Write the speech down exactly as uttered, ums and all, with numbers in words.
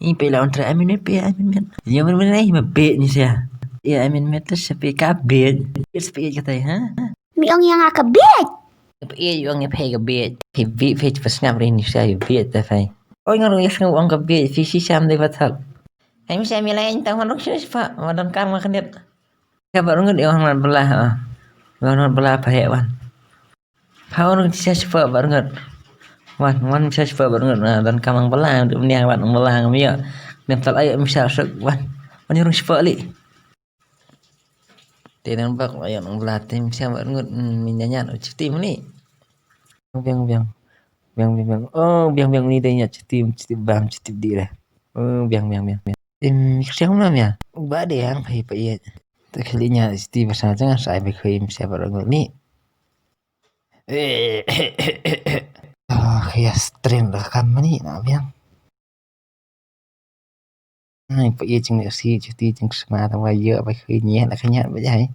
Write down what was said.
Ïa phi la ong trai amin met, phi amin met. Ïa amin met ai ma bit ni sia. Ïa amin met tu sia phi ka bit. Ïa sia phi ka tai ha. Mi ong ïa nga ka bit. Phi ong ïa phi ka bit. Phi bit phi pa sngap ri ni sia ïa bit ta phi. Oi nga rung ïa sngap ong ka bit phi si sam dei ba thak. Hai mi sia mi lai ta wan rung sia pa. Wan don kam nga khnit. Ka ba rung ïa wan bala ha. Wan wan bala pa he wan. Pha wan rung sia sia pa ba rung. Wan wan sia sia pa ba rung. Don kam ang bala. Mniang wan ang bala ngam ïa. Nem tal ai mi sia suk wan. Wan rung sia pa li. Te nang bak la ïa nang bla te mi sia ba rngut mi nya nya u chiti mni. Biang biang. Biang biang biang. Oh biang biang ni de nya chiti chiti bam chiti di re. Oh biang biang biang biang. Im siang ma mia. Ba de yang pai pa ye. Te khali nya chiti ba sa jang sa ai ba khui mi sia ba rngut ni. Ah khia string da kam mni na biang. Ai pa ye jing ne si chiti jing sma ta wa ye ba khui nya na khanya ba jai.